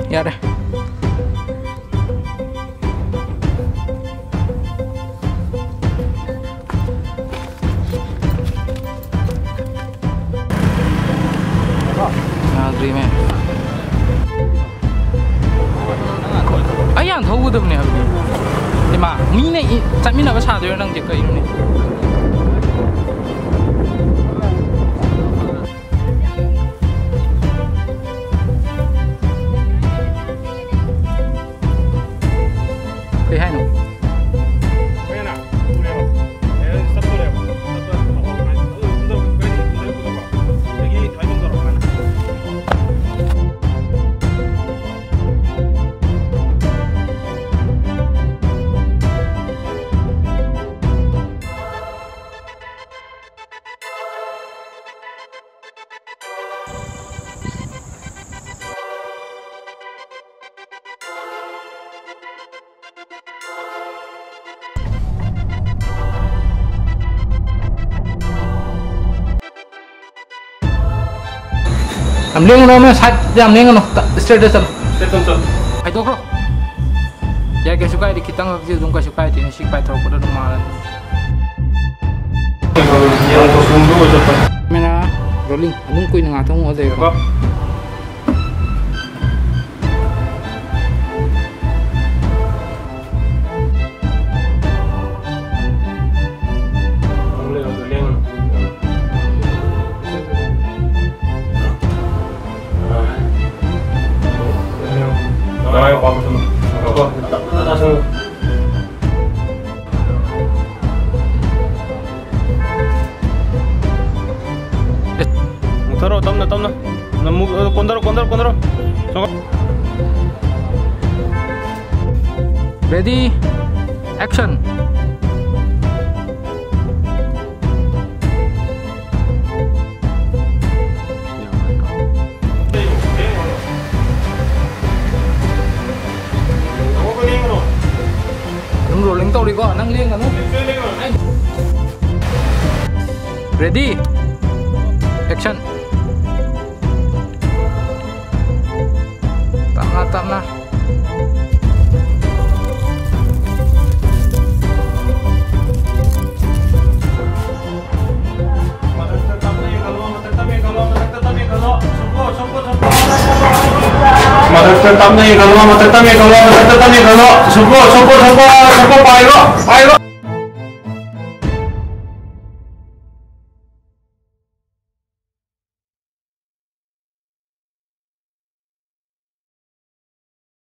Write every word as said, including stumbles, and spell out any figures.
ꯌꯥꯔꯦ꯫ ꯌꯥꯗ꯭ꯔꯤꯃꯦ꯫ ꯑꯩ ꯌꯥꯝ ꯊꯧꯒꯗꯕꯅꯦ ꯍꯥꯏꯕꯅꯤ꯫ ꯏꯃꯥ, ꯃꯤꯅ ꯏ-, ꯆꯠꯃꯤꯟꯅꯕ ꯁꯥꯗꯣꯏꯔꯣ ꯅꯪꯁꯦ ꯀꯩꯅꯣꯅꯦ? ꯀꯩ ꯍꯥꯏꯅꯣ? ꯌꯥꯝ ꯂꯦꯡꯒꯅꯨ, ꯑꯃ ꯁꯥꯏꯗ ꯌꯥꯝ ꯂꯦꯡꯒꯅꯨ, ꯏꯁꯇ꯭ꯔꯦꯠꯇ ꯆꯠꯂꯣ꯫ ꯏꯁꯇ꯭ꯔꯦꯠꯇ ꯆꯠꯂꯣ꯫ ꯍꯥꯏꯗꯣꯛꯈ꯭ꯔꯣ꯫ ꯌꯥꯏ, ꯀꯩꯁꯨ ꯀꯥꯏꯗꯦ, ꯈꯤꯇꯪ ꯈꯛꯁꯤ ꯑꯗꯨꯝ ꯀꯩꯁꯨ ꯀꯥꯏꯗꯦ, ꯁꯤ ꯄꯥꯏꯊꯣꯔꯛꯄꯗ ꯑꯗꯨꯝ ꯃꯥꯡꯉꯅꯤ꯫ Camera rolling. ꯑꯗꯨꯝ ꯀꯨꯏꯅ ꯉꯥꯛꯇꯪ ꯎ ꯂꯩꯔꯣ꯫ ꯃꯨꯊꯔꯣ, ꯇꯞꯅ, ꯇꯞꯅ꯫ ꯅꯃꯨꯛ, ꯑ, ꯀꯣꯟꯊꯔꯣ, ꯀꯣꯟꯊꯔꯣ, ꯀꯣꯟꯊꯔꯣ꯫ ꯁꯣꯝ-, Ready, action. ꯑꯗꯨꯝ rolling ꯇꯧꯔꯤꯀꯣ, ꯅꯪ ꯂꯦꯡꯒꯅꯨ꯫ Ready, action. ꯇꯞꯅ, ꯇꯞꯅ꯫ ꯃꯊꯛꯇ ꯇꯞꯅ ꯌꯦꯡꯈꯠꯂꯣ, ꯃꯊꯛꯇ ꯇꯞꯅ ꯌꯦꯡꯈꯠꯂꯣ, ꯃꯊꯛꯇ ꯇꯞꯅ ꯌꯦꯡꯈꯠꯂꯣ, ꯃꯊꯛꯇ ꯇꯞꯅ ꯌꯦꯡꯈꯠꯂꯣ꯫ ꯁꯣꯝꯄꯣ, ꯁꯣꯝꯄꯣ, ꯁꯣꯝꯄꯣ, ꯁꯣꯝꯄꯣ, ꯄꯥꯏꯔꯣ, ꯄꯥꯏꯔꯣ꯫